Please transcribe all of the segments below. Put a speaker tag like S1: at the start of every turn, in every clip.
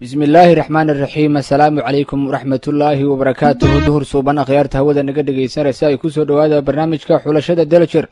S1: Bismillaahi raxmaani raxiim. Assalaamu calaykum waraxmatullaahi wabarakaatuhu. Duhur suuban, akhyaarta hawada naga dhegaysanaysa, ay ku soo dhowaada barnaamijka xulashada Daljir.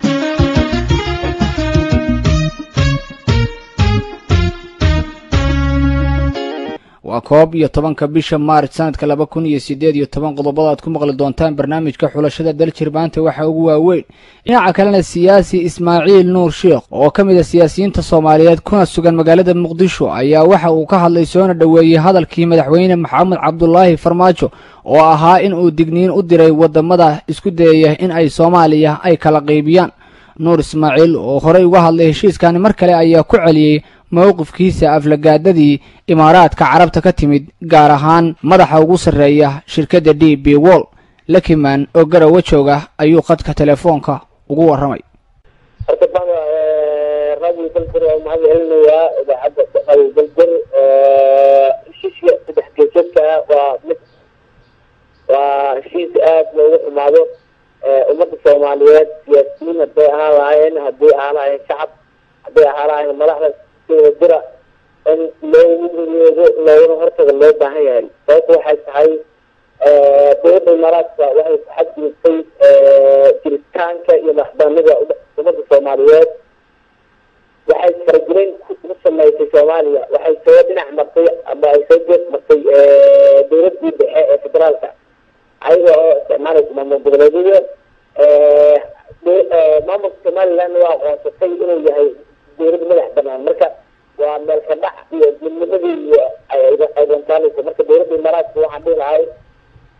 S1: Waa 11-ka bisha Maarch sanadka 2018. Qodobada aad ku maqli doontaan barnaamijka xulashada Daljir maanta waxaa ugu waaweyn. Dhinaca kalena, siyaasi Ismaaciil Nuur Sheekh oo ka mid a siyaasiyiinta Soomaaliyeed kuna sugan magaalada Muqdisho ayaa waxa uu ka hadlay soona dhoweeyey hadalkii madaxweyne Maxamed Cabdulaahi Farmaajo oo ahaa in uu digniin u diray wadamada isku dayaya in ay Soomaaliya ay kala qaybiyaan. Nuur Ismaaciil oo horey uga hadlay heshiiskani mar kale ayaa ku celiyey mowqifkiisa aflagaadadii Imaaraadka Carabta ka timid, gaar ahaan madaxa ugu sarreeya shirkadda DP World. Lakiman oo Garowe jooga ayuu khadka telefoonka ugu warramay.
S2: Horta bada Radio Daljir waa mahad celinayaa, idaacadda Radio Daljir. Heshiiska saddex geesoodka waa mid, waa heshiis aada loogu xumaado. Ummadda Soomaaliyeed, siyaasiyiin hadday ahaan lahaayeen, haddii ahaan lahaayeen shacab, hadday ahaan lahaayeen madaxda, si wada jira in loogu midoobo loogana hortaga loo baahan yahay. Sababta waxay tahay, dowladda Imaaraadka waxay ku xadgudubtay jiritaanka iyo madaxbanida ummadda Soomaaliyeed. Waxay faragelin ku sameysay Soomaaliya. Waxay soo dhinac martay ama ay soo gees martay dowladii dhexe ee federaalka, ayaga oo isticmaalaysa maamul goboleedyada. Maamulka Somaliland waa aqoonsatay inuu yahay dowlad madax banaan. Marka waa meel ka dhac iyo midnimadii iyo ay dantaaleysa. Marka dowladda Imaaraadka waxaan dhihi lahay,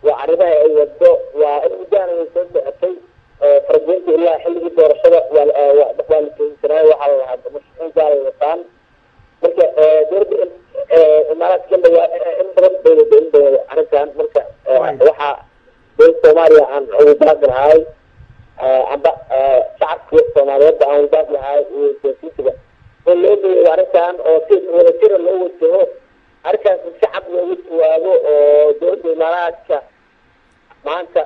S2: waa arrimaha ay wado waa in muddahan way soo socotay faragelinta. Ilaa xilligii doorashada waa la fahamsanaayo, waxaa la lahaa mashruuc gaaray wataan. Marka dowladda Imaaraadka in badan bay wado, in badan arrintan. Marka waxaa dowladda Soomaaliya aan ugu baaqi lahay, amba shacabka Soomaaliyeedba aan ugu baaqi lahay iyo siyaasiyiintiba, in loo geeyo arrintan oo si wadajira loo wajaho arrinkaas, si shacab loogu jawaabo oo dowladda Imaaraadka maanta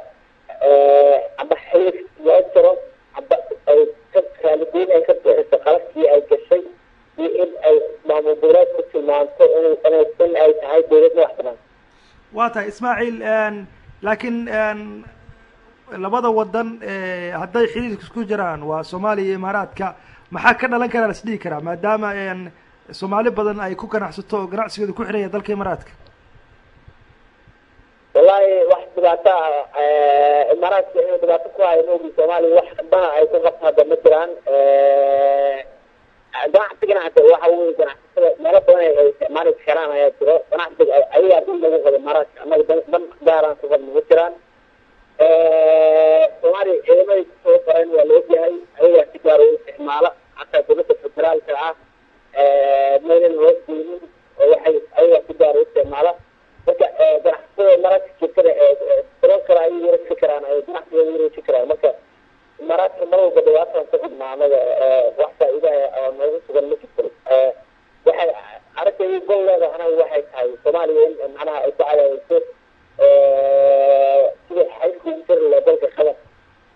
S2: amba xiriir loo jaro, amba ay ka raaligeyn ay ka bixiso qalabkii ay gashay iyo in ay maamul goboleed ku tilmaanto in ay tahay dowlad madax banaan.
S3: Waa tahay, Ismaaciil, laakiin labada wadan hadday xiriirka isku jiraan, waa Soomaaliya iyo Imaaraadka, maxaa ka dhalan karaa las dhihi karaa, maadaama Soomaali badan ay ku ganacsato oo ganacsigooda ku xiraya dalka Imaaraadka?
S2: Wallahi wax dhibaato ah Imaaraadka inuu dhibaato ku hayo maogi, Soomaaliya wax baha ay ku qabto hadda ma jiraan. Ganacsigana hada waxa weye, ganacsatada meelo badan ay isticmaali karaan ayaa jiro. Ganacsiga ayagaa dan lagu qabo Imaaraadka, annaga dan gaaraan ku qabno ma jiraan. Soomaaliya ciidamaday kusoo qoreen waa la ogyahay, ayagaa si gaar u isticmaala. Xataa dowladda federaalka ah maynan hoos geynin oo waxay ayagaa si gaar u isticmaala. Marka ganacsatada Imaaraadka joogtada daroon kale ayay wareegsi karaan, ay ganacsigooda wareegsi karaan. Marka Imaaraadka mar walba dhibaatan ku xidhnaa, anaga wax faa'iidaha oo noogu sugan ma jirto. Waxay arrinta igu gol leedahana waxay tahay Soomaaliya in macnaha ay ku cadaadayso sidii xayrka ugu jiri lahaa dalka Qatar.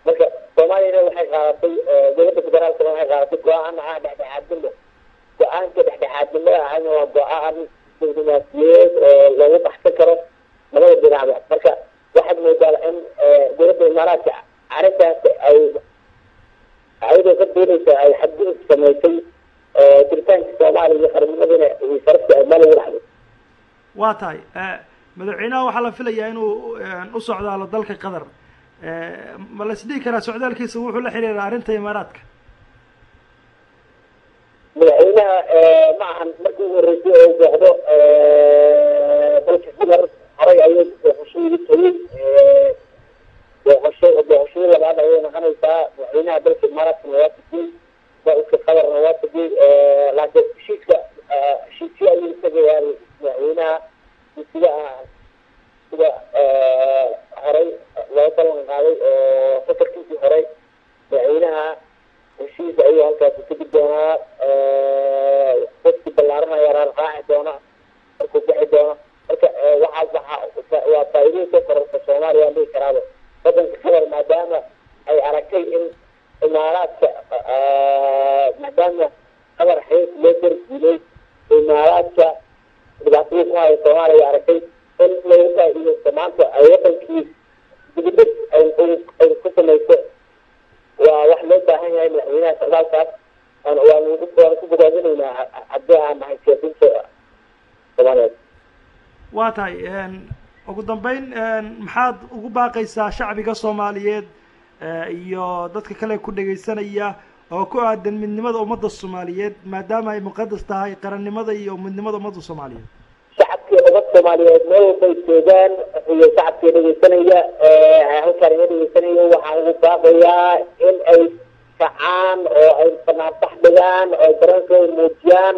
S2: Marka Soomaaliyana waxay qaadatay, dowladda federaalkana waxay qaadatay go-aan ah dhexdhexaadnimo. Go-aanka dhexdhexaadnimada ahna waa go-aan diblomaasiyeed oo loogu baxsan karo labada dhinacba. Marka waxaad moodaa in dowladda Imaaraadka arrintaas ay ayadoo ka doonaysa ay xadgudub samaysay jiritaanka Soomaaliya iyo qarnimadina iyo sharafta ay meel ugu dhacday.
S3: Waa tahay, madaxweynaha waxaa la filayaa inuu u socdaalo dalka Qatar. Ma la is dhihi karaa socdaalkiisa wuxuu la xiriiraa arrinta Imaaraadka?
S2: Madaxweynaha ma ahan markii ugu horreysay oo booqdo dalka Qatar. Horay ayuu booqasho ugu tegey, booqashadii labaad ayay noqonaysaa. Madaxweynaha dalka Imaaraadkana waa tegey, dalka Qatarna waa tegey, laakiin heshiiskii ayuu tegayaa madaxweynaha sida horey loo ballan qaaday oo safarkiisii horey. Madaxweynaha heshiis ayuu halkaasi tegi doonaa, dadki ballaaran ayaa raaci doona markuu bixi doono. Marka waxaa waa faa'iidada soo kororta Soomaaliya aan dhihi karaaba wadanka Qatar, maadaama ay aragtay in Imaaraadka, maadaama Qatar xiriirka loo jardiilay Imaaraadka. Dhibaatadii ku haya Soomaaliya aragtay in loogu faa'iideysto maanta ay wadankii dibidhis ay ku samayso waa wax loo baahan yahay. Madaxweynaha socdaalkaas waan ku bogaadinaynaa haddii aan nahay siyaasiyiinta Soomaaliyeed.
S3: Waa tahay. Ugu dambeyn, maxaad ugu baaqaysaa shacbiga Soomaaliyeed iyo dadka kale ku dhegaysanaya oo ku aadan midnimada ummadda Soomaaliyeed, maadaama ay muqadas tahay qarannimada iyo midnimada ummadda Soomaaliyeed?
S2: Shacabkii ummadda Soomaaliyeed meel walbay joogaan iyo shacabkii dhegeysanaya halkaan iga dhegeysanaya, waxaan ugu baaqayaa in ay kacaan oo ay banaanbax dhigaan oo ay dareenkooda muujiyaan.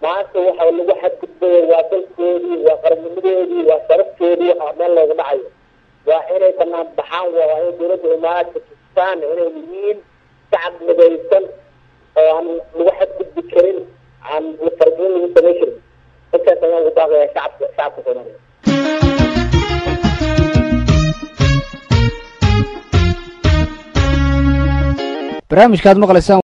S2: Maanta waxa lagu xadgudbaya waa dalkoodii, waa qarannimadoodii, waa sharaftoodii. Waxaa meel looga dhacayo waa inay banaan baxaan, waa inay dowladda Imaaraadka tustaan inay yihiin shacab midaysan oo aan lagu xadgudbi karin, aan fargelin lagu samayn karin. Intaas ayaan ugu baaqayaa shacabka Soomaaliya.
S1: Barnaamijka aad maqlaysaan.